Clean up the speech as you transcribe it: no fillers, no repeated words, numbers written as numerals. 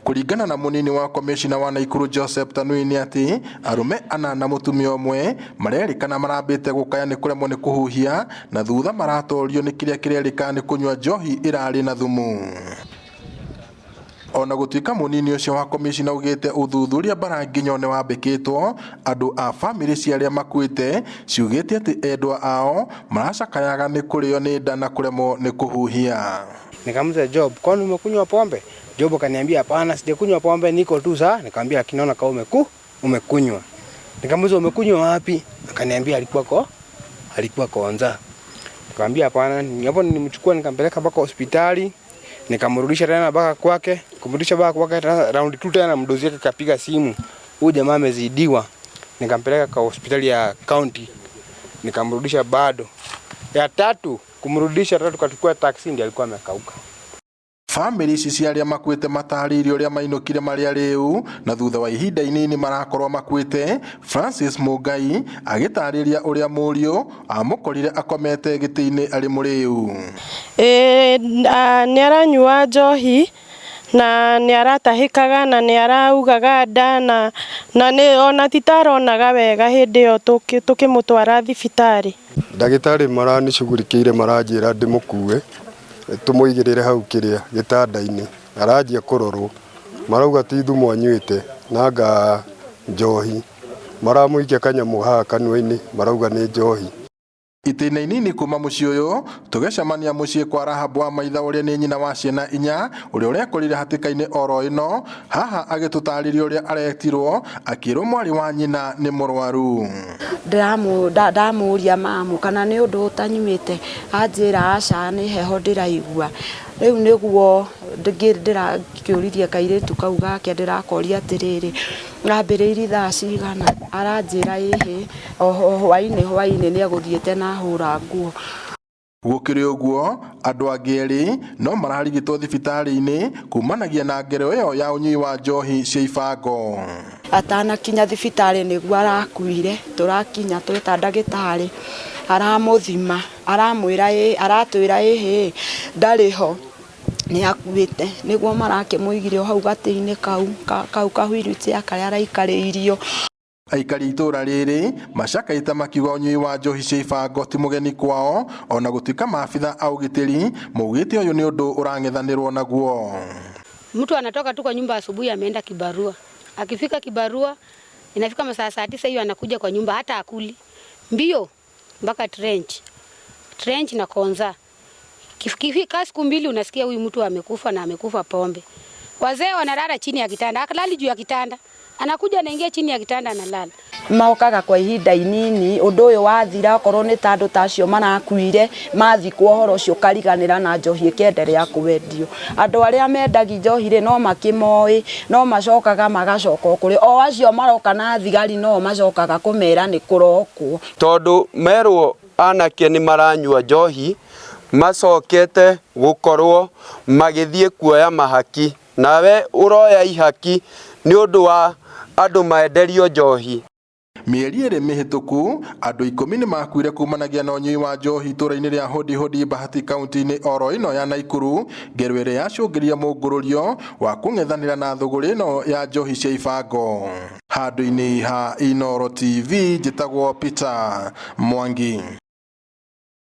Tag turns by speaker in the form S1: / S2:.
S1: Kũringana na mũnini wa komĩcina wa Naikuru Joseph Tanui nĩ atĩ arũme ana na mũtumia ũmwe marerĩkana marambĩte gũkaya nĩ kũremwo nĩ kũhuhia na thutha maratorio nĩ kĩrĩa kĩrerĩkana nĩ kũnyua njohi ĩrarĩ na thumu. Ona gũtuĩka mũnini ũcio wa komĩcina augĩte ũthuthuria Mbaranginyo nĩ wambĩkĩtwo, andũ a bamĩrĩ cia arĩa makuĩte ciugĩte atĩ endwa ao maracakayaga nĩ kũrĩo nĩ nda na kũremwo nĩ kũhuhia.
S2: Nikamuuliza Job, kwani umekunywa pombe? Job akaniambia hapana, sijakunywa pombe, niko tu sawa. Nikamwambia lakini naona kama umekunywa. Nikamuuliza umekunywa wapi? Akaniambia alikuwa Konza. Nikamwambia hapana, hapo nilimchukua nikampeleka mpaka hospitali, nikamrudisha tena mpaka kwake, kumrudisha mpaka kwake tena round 2 tena mdozi wake kapiga simu, huyu jamaa amezidiwa. Nikampeleka kwa hospitali ya county, nikamrudisha bado. Ya tatu kumrudisha tatu, tukachukua taxi, ndiye alikuwa amekauka.
S1: Bamĩrĩ ici cia arĩa makuĩte matarĩirie ũrĩa mainũkire marĩ arĩu na thutha wa ihinda inini marakorwo makuĩte. Francis Mũngai agĩtarĩria ũrĩa mũriũ amũkorire akomete gĩtĩ-inĩ arĩ mũrĩu.
S3: Ĩĩ, nĩ aranyua njohi na nĩ aratahĩkaga na nĩ araugaga nda na nĩ ona ti ta aronaga wega hĩndĩ ĩyo tũkĩmũtwara thibitarĩ.
S4: Ndagĩtarĩ maranicugurikĩire, maranjĩra ndĩmũkue tũmũigĩrĩre hau kĩrĩa gĩtanda-inĩ, aranjia kũrorwo, marauga ti thumu anyuĩte nanga njohi, maramũikia kanyamũ haha kanua-inĩ, marauga nĩ njohi.
S1: Itĩna inini kuma mũciĩ ũyũ tũgĩcemania mũciĩ kwa Rahabu wa Maitha ũrĩa nĩ nyina wa ciana inya, ũrĩa ũrekorire hatĩka-inĩ oro ĩno haha agĩtũtarĩria ũrĩa aretirwo akĩrwo mwarĩ wa nyina nĩ mũrwaru.
S5: Ndamũria mamu kana nĩ ũndũ ũtanyuĩte, anjĩra aca, nĩ heho ndĩraigua. Rĩu nĩguo ndĩrakĩũririe kairĩtu kau gake, ndĩrakoria atĩrĩrĩ, ambĩrĩirie thaa cigana? Aranjĩra ĩhĩ, o hwainĩ hwainĩ nĩ egũthiĩte na ahũra nguo.
S1: Gũkĩrĩ ũguo, andũ angĩ erĩ no mararigitwo thibitarĩ-inĩ kumanagia na ngero ĩyo ya ũnyui wa njohi cia ibango.
S5: Atanakinya thibitarĩ nĩguo arakuire, tũrakinya tweta ndagĩtarĩ, aramũthima, aramwĩra ĩ, aratwĩra ĩhĩ, ndarĩ ho, nĩ akuĩte. Nĩguo marakĩmũigire o hau gatĩ-inĩ kau ka wheelchair karĩa araikarĩirio.
S1: Aikari itũra rĩrĩ macakaĩte makiuga ũnyui wa njohi cia ibango ti mũgeni kwao, ona gũtuĩka maabitha a ũgitĩri maugĩte ũyũ nĩ ũndũ ũrang'ethanĩrwo naguo.
S6: Mtu anatoka tu kwa nyumba asubuhi ameenda kibarua. Akifika kibarua inafika masaa saa 9 hiyo anakuja kwa nyumba hata akuli. Mbio mpaka trench. Trench na Konza. Kifika siku mbili unasikia huyu mtu amekufa na amekufa pombe. Wazee wanalala chini ya kitanda, akalali juu ya kitanda. Anakuja anaingia chini ya kitanda analala.
S5: Maokaga kwa ihinda inini, ũndũ ũyũ wathira, okorwo nĩ ta andũ ta acio marakuire mathikwo, ũhoro ũcio ũkariganĩra na njohi ĩkenderea kwendio. Andũ arĩa mendagi njohi rĩ, no makĩmoĩ, no macokaga magacoka o kũrĩ o acio maroka na thigari, no macokaga kũmera nĩ kũrokwo.
S7: Tondũ merwo anake nĩ maranyua njohi, macokete gũkorwo magĩthiĩ kuoya mahaki, nawe ũroya ihaki nĩ ũndũ wa andũ menderio njohi.
S1: Mĩeri ĩrĩ mĩhĩtũku andũ 10 nĩ makuire kumanagia na ũnyui wa njohi itũra-inĩ rĩa Hodi Hodi Bahati kaunti-inĩ oro ĩno ya Naikuru, ngero ĩrĩa yacũngĩrĩria mũngũrũrio wa kũng'ethanĩra na thũgũrĩ ĩno ya njohi cia ibango. Handũ-inĩ ha Inooro TV njĩtagwo Peter Mwangi.